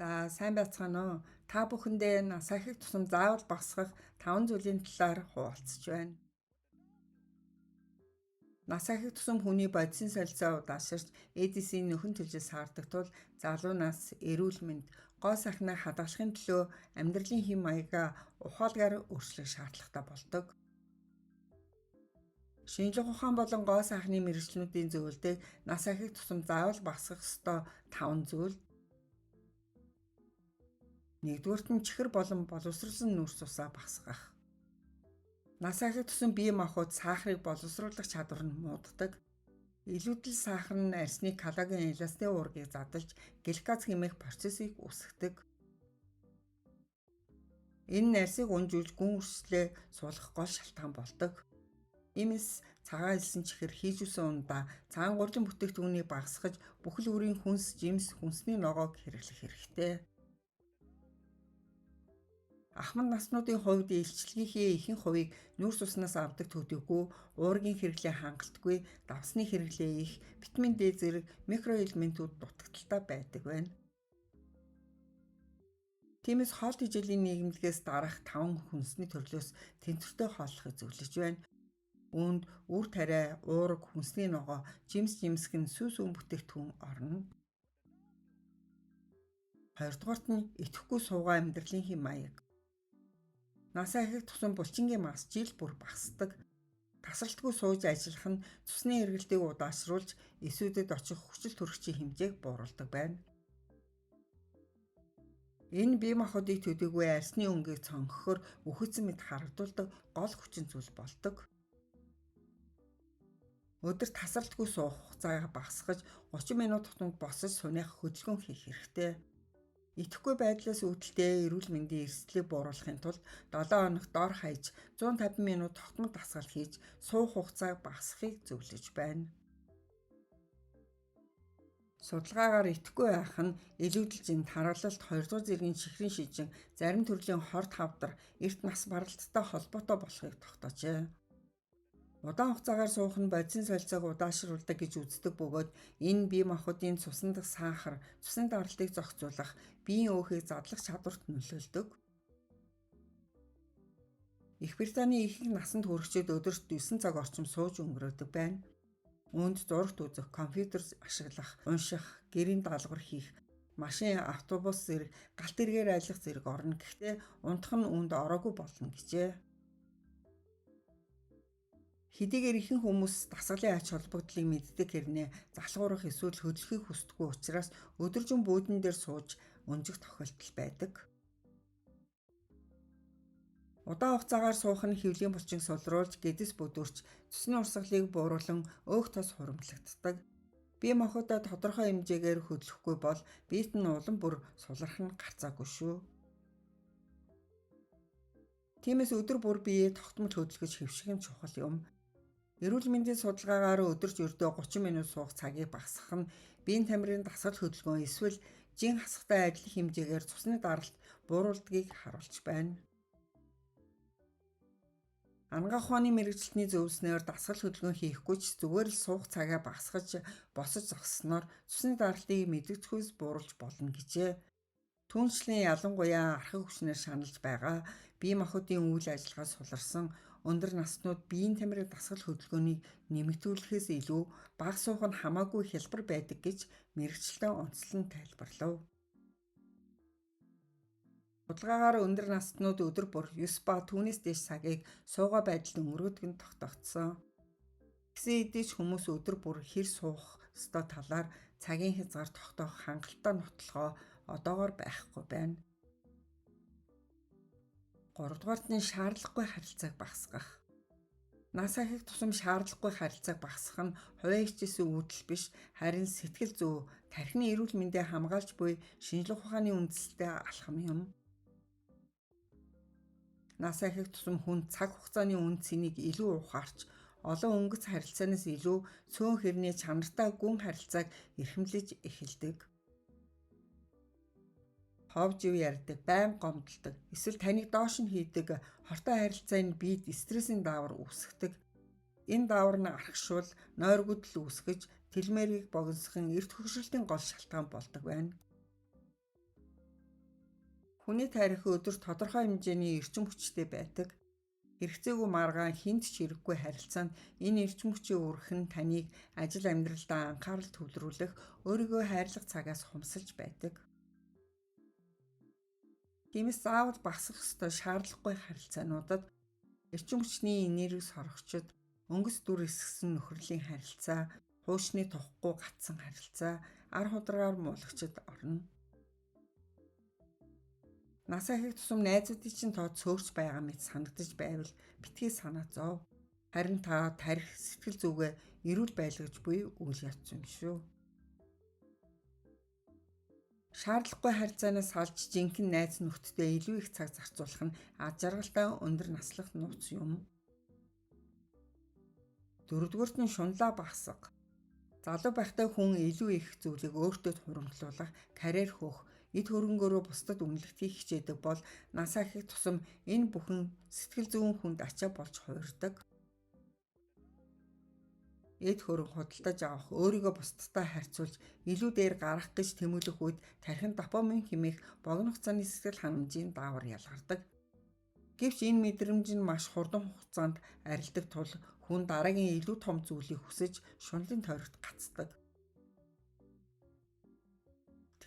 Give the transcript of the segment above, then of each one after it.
За сайн байцгаана уу? Та бүхэндээ нас ахих тусам заавал багасгах 5 зүйлийн талаар хуваалцаж байна. Нас ахих тусам хүний бодисын солилцоо удааширч, эдисийн нөхөн төлжөөс саардаг тул залуу нас, эрүүл мэнд, гоо сайхнаа хадгалахын төлөө амьдралын хэм маягаа ухаалгаар өөрчлөх шаардлагатай болдог. Шинжлэх ухаан болон гоо сайхны мэргэжлүүдийн зөвлөдөг нас ахих тусам заавал багасгах ёстой 5 зүйл. Нэгдүгээрт нь чихэр болон боловсруулсан нүүрс усаа багасгах. Нас ахих тусам бие махбод сахарыг боловсруулах чадвар нь мууддаг. Илүүдэл сахар нь арьсны коллаген эластин уургийг задалж гликаз хэмээх процессыг үүсгэдэг. Энэ нь арьсыг унжуулж гүн өрсөлөө суулгах гол шалтгаан болдог. Иймээс цагаан элсэн чихэр хийжүүлсэн ундаа цагаан гурилан бүтээгдэхүүнийг багасгаж бүхэл бүрийн хүнс, жимс, хүнсний ногоог хэрэглэх хэрэгтэй. Ахмад наснуудын хувьд илчлэгийнхээ ихэнх хувийг нүүрс уснаас авдаг төдийгүй уургийн хэрэглээ хангалтгүй, давсны хэрэглээ их, витамин D зэрэг микроэлементүүд дутагдалтай байдаг байна. Тиймээс хоол тэжээлийн нийгэмлэгээс дараах 5 хүнсний төрлөөс тэнцвэртэй хооллохыг зөвлөж байна. Үүнд үр тариа, уураг, хүнсний ногоо, жимс жимсгэн, сүү сүүн бүтээгдэхүүн орно. Хоёрдугаарт нь идэвхгүй суугаа амьдралын хэм маяг. Нас ахих тусам булчингийн мас жил бүр багасдаг. Тасралтгүй сууж ажиллах нь цусны эргэлтийг удаашруулж эсүүдэд очих хүчил төрөгчийн хэмжээг бууруулдаг байна. Энэ бие махбодыг төдийгүй арьсны өнгийг цонгохоор үхэлсэн мэт харагдуулдаг гол хүчин зүйл болдог. Өдөр тасралтгүй суух хугацаагаа багасгаж 30 минут тутамд босож суних хөдөлгөөн хийх хэрэгтэй. Идэвхгүй байдлаас үүдэлтэй эрүүл мэндийн эрсдлийг бууруулахын тулд 7 хоногт дор хаяж 150 минут тогтмол дасгал хийж суух хугацааг багасгахыг зөвлөж байна. Судалгаагаар идэвхгүй байх нь илүүдэлжин таргалалт, 2 дугаар зэргийн чихрийн шижин, зарим төрлийн хорт хавдар, эрт нас баралттай холбоотой болохыг тогтоожээ. Удаан хугацаагаар суух нь бодисын солилцоог удаашруулдаг гэж үздэг бөгөөд энэ бие махбодын цусан дахь сахар, цусны даралтыг зохицуулах, биеийн өөхийг задлах чадварт нөлөөлдөг. Их Британий ихэнх насанд хүрэгчид өдөрт 9 цаг орчим сууж өнгөрөөдөг байна. Үүнд зурагт үзэх, компьютер ашиглах, унших, гэрийн даалгавар хийх, машин, автобус зэрэг галт тэргээр аялах зэрэг орно. Гэхдээ унтах нь үүнд ороогүй болно гэжээ. Хэдийгээр ихэнх хүмүүс дасгалын ач холбогдлыг мэддэг хэрнээ залхуурах эсвэл хөдлөхийг хүсдэггүй учраас өдөржин буудан дээр сууж өнжих тохиолдол байдаг. Удаан хугацаагаар суух нь хэвлийн булчин сулруулж, гэдэс бүдүүрч, цусны урсгалыг бууруулан өөх тос хуримтлагддаг. Бие махбодоо тодорхой хэмжээгээр хөдлөхгүй бол биет нь улам бүр сулрах нь гарцаагүй шүү. Тиймээс өдөр бүр биеэ тогтмол хөдөлгөж хэвших нь чухал юм. Эрүүл мэндийн судалгаагаар өдөрт ердөө 30 минут суух цагийг багасгах нь биеийн тамирын дасгал хөдөлгөөн эсвэл жин хасахтай адил хэмжээгээр цусны даралт бууруулдгийг харуулж байна. Анагаах ухааны мэргэжилтний зөвлөснөөр дасгал хөдөлгөөн хийхгүй ч зүгээр л суух цагаа багасгаж босож зогссноор цусны даралтыг мэдэгдэхүйс бууруулж болно гэжээ. Түүнчлэн ялангуяа архаг хүчнээр шаналж байгаа бие махбодын үйл ажиллагаа суларсан өндөр наснууд биеийн тамирын дасгал хөдөлгөөнийг нэмэгдүүлэхээс илүү бага суух нь хамаагүй хялбар байдаг гэж мэргэжилтэн онцлон тайлбарлав. Судалгаагаар өндөр наснууд өдөр бүр 9 ба түүнээс дээш цагийг суугаа байдалд өнгөрөөдөг нь тогтоогдсон. Гэсэн хэдий ч хүмүүс өдөр бүр хэр суух ёстой талаар цагийн хязгаар тогтоох хангалттай нотлохоо одоогоор байхгүй байна. 3 дугаарт нь шаардлагагүй харилцааг багасгах. Нас ахих тусам шаардлагагүй харилцааг багасгах нь хувиа хичээсэн үйлдэл биш, харин сэтгэл зүй, тархины эрүүл мэндээ хамгаалж буй шинжлэх ухааны үндэслэлтэй алхам юм. Нас ахих тусам хүн цаг хугацааны үн цэнийг илүү ухаарч, олон өнгөц харилцаанаас илүү цөөн хэрний чанартай гүн харилцааг эрхэмлэж эхэлдэг. Хов жив ярьдаг, байнга гомдолдог, эсвэл таныг доош нь хийдэг хортой харилцаа нь биед стрессийн даавар үүсгэдэг. Энэ даавар нь архашуул, нойргүйдэл үүсгэж, теломерийг богиносгон эрт хөгшрөлтийн гол шалтгаан болдог байна. Хүний тархи өдөр тодорхой хэмжээний эрчим хүчтэй байдаг. Хэрэгцээгүй маргаан хэнд ч хэрэггүй харилцаанд энэ эрчим хүчийн үүрэг нь таныг ажил амьдралдаа анхаарал төвлөрүүлэх, өөрийгөө хайрлах цагаас хумсалж байдаг. Тиймээс заавал багасгах ёстой шаардлагагүй харилцаануудад эрчим хүчний энерги сорогчид, өнгөс дүр эсгэсэн нөхөрлийн харилцаа, хуучны тухгүй гатсан харилцаа, ар хударгаар муулагчид орно. Насаа хийх тусам найзуудын чинь тоо цөөрч байгаа мэт санагдаж байвал битгий санаа зов. Харин та тархи сэтгэл зүгээ эрүүл байлгаж буй үйл явц юм шүү. Шаардлагагүй харилцаанаас салж жинхэнэ найз нөхдөдөө илүү их цаг зарцуулах нь аз жаргалтай өндөр наслах нууц юм. Дөрөвдүгээрт нь шунлаа багасга. Залуу байхдаа хүн илүү их зүйлийг өөртөө хуримтлуулах, карьер хөөх, эд хөрөнгөөрөө бусдад үнэлэхийг хичээдэг бол насаа хийх тусам энэ бүхэн сэтгэл зүйн хүнд ачаа болж хувирдаг. Эд хөрөнгө худалдаж авах, өөрийгөө бусдтай харьцуулж илүү дээр гарах гэж тэмүүлэх үед тархинд допамин хэмээх богино хугацааны сэтгэл ханамжийн даавар ялгардаг. Гэвч энэ мэдрэмж нь маш хурдан хугацаанд арилдаг тул хүн дараагийн илүү том зүйлийг хүсэж шунлын тойрогт гацдаг.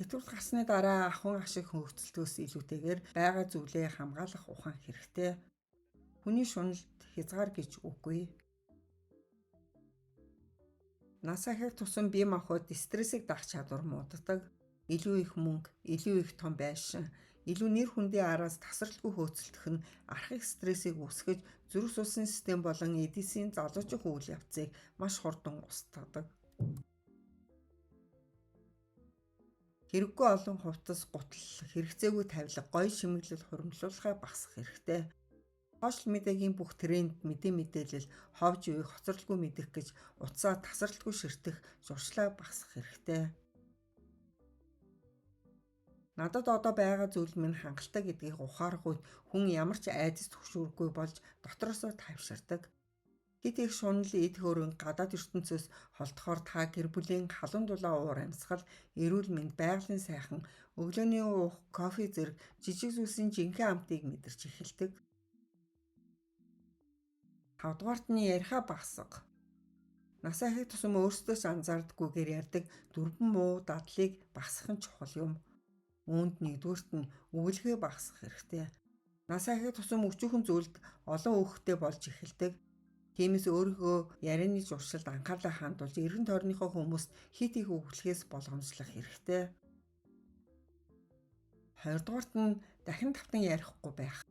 Тэтгэврт гарсны дараа ахуйн ашиг хөнгөлөлтөөс илүүтэйгээр байгаа зүйлээ хамгаалах ухаан хэрэгтэй. Хүний шуналд хязгаар гэж үгүй. Нас ахих тусам бие махбод стрессийг дах чадвар мууддаг. Илүү их мөнгө, илүү их том байшин, илүү нэр хүндийн араас тасралтгүй хөөцөлдөх нь архаг стрессийг үүсгэж зүрх судасны систем болон эд эсийн залуучих үйл явцыг маш хурдан устгадаг. Хэрэггүй олон хувцас, гутал, хэрэгцээгүй тавилга, гоё шимэглэл хуримтлуулахаа багасгах хэрэгтэй. Сошиал медиагийн бүх тренд, мэдээ мэдээлэл, ховж үеийг хоцролгүй мэдэх гэж утсаа тасралтгүй ширтэх зуршлаа багасгах хэрэгтэй. Надад одоо байгаа зүйл минь хангалттай гэдгийг ухаарах үед хүн ямар ч айдас түгшүүргүй болж дотроосоо тайвширдаг. Хэт их шунал, эд хөрөнгө гадаад ертөнцөөс холдохоор та гэр бүлийн халуун дулаан уур амьсгал, эрүүл мэнд, байгалийн сайхан, өглөөний уух кофе зэрэг жижиг зүйлсийн жинхэнэ амтыг мэдэрч эхэлдэг. Тавдугаарт нь яриахаа багасга. Насаа хийх тусам өөрсдөө ч анзаардаггүйгээр ярьдаг дөрвөн муу дадлыг багасгах нь чухал юм. Үүнд нэгдүгээрт нь үгэлгээ багасгах хэрэгтэй. Насаа хийх тусам өчүүхэн зүйлд олон өөхтэй болж эхэлдэг. Тиймээс өөрийгөө ярианы зуршилд анхаарлаа хандуулж эргэн тойрныхоо хүмүүст хит их үгэлхээс болгоомжлох хэрэгтэй. Хоёрдугаарт нь дахин давтан ярихгүй байх.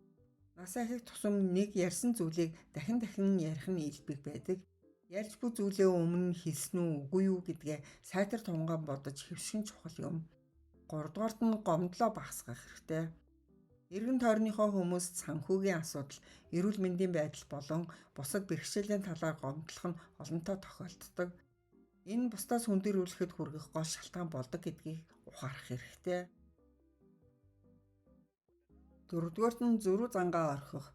Насаа хийх тусам нэг ярьсан зүйлийг дахин дахин ярих нь илбэг байдаг. Ярьж буй зүйлээ өмнө нь хэлсэн үү үгүй юу гэдгээ сайтар тунгаан бодож хэвших нь чухал юм. Гуравдугаарт нь гомдлоо багасгах хэрэгтэй. Эргэн тойрныхоо хүмүүст санхүүгийн асуудал, эрүүл мэндийн байдал болон бусад бэрхшээлийн талаар гомдлох нь олонтоо тохиолддог. Энэ бусдаас хүндэрүүлэхэд хүргэх гол шалтгаан болдог гэдгийг ухаарах хэрэгтэй. Дөрөвдүгээрт нь зөрүү зангаа орхих.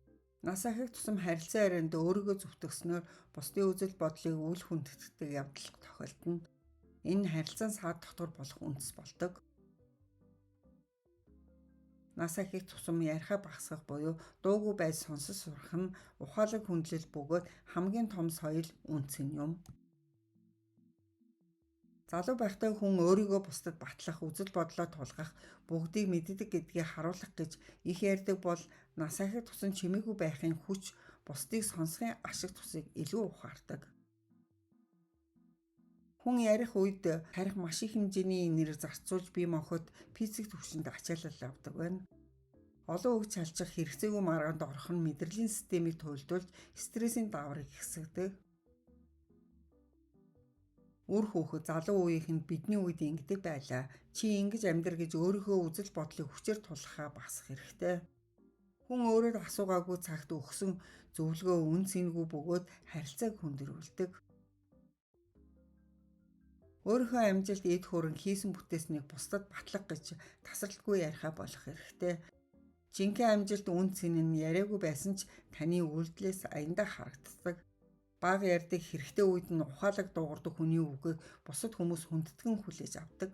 Нас ахих тусам харилцан ярианд өөрийгөө зүвтгснөөр бусдын үзэл бодлыг үл хүндэтгдэг явдал тохиолдоно. Энэ харилцаан саад тогтвор болох үндэс болдог. Нас ахих тусам яриахаа багасгах буюу дуугүй байж сонсож сурах нь ухаалаг хүндлэл бөгөөд хамгийн том соёл үнц нь юм. Залуу байхдаа хүн өөрийгөө бусдад батлах, үзэл бодлоо тулгах, бүгдийг мэддэг гэдгийг харуулах гэж их ярьдаг бол нас ахих тусам чимээгүй байхын хүч, бусдыг сонсохын ашиг тусыг илүү ухаардаг. Хүн ярих үед тархи маш их хэмжээний энерги зарцуулж бие махбод физик түвшинд ачаалал авдаг байна. Олон үг чалчих хэрэгцээгүй маргаанд орох нь мэдрэлийн системийг туйлдуулж стрессийн дааврыг ихсгэдэг. Үр хүүхэд залуу үеийнхэнд бидний үед ингэдэг байлаа. Чи ингэж амьдр гэж өөрийнхөө үзэл бодлыг хүчээр тулгахаа багасгах хэрэгтэй. Хүн өөрөөр асуугаагүй цагт өгсөн зөвлөгөө үн цэнгүй бөгөөд харилцааг хүндрүүлдэг. Өөрийнхөө амжилт, эд хөрөнгө, хийсэн бүтээснийг бусдад батлах гэж тасралтгүй яриахаа болох хэрэгтэй. Жинхэнэ амжилт үн цэн нь яриаггүй байсан ч таны үйлдэлээс аяндаа харагддаг. Бага ярьдаг, хэрэгтэй үед нь ухаалаг дуугардаг хүний үгийг бусад хүмүүс хүндэтгэн хүлээж авдаг.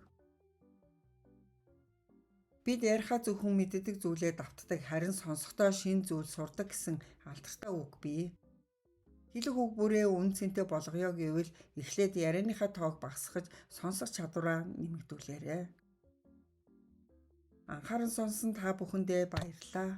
Бид яриахаа зөвхөн мэддэг зүйлээ давтдаг, харин сонсохдоо шинэ зүйл сурдаг гэсэн алдартай үг бий. Хэлэх үг бүрээ үнэ цэнтэй болгоё гэвэл эхлээд ярианыхаа тоог багасгаж сонсох чадвараа нэмэгдүүлээрэй. Анхааран сонссон та бүхэндээ баярлалаа.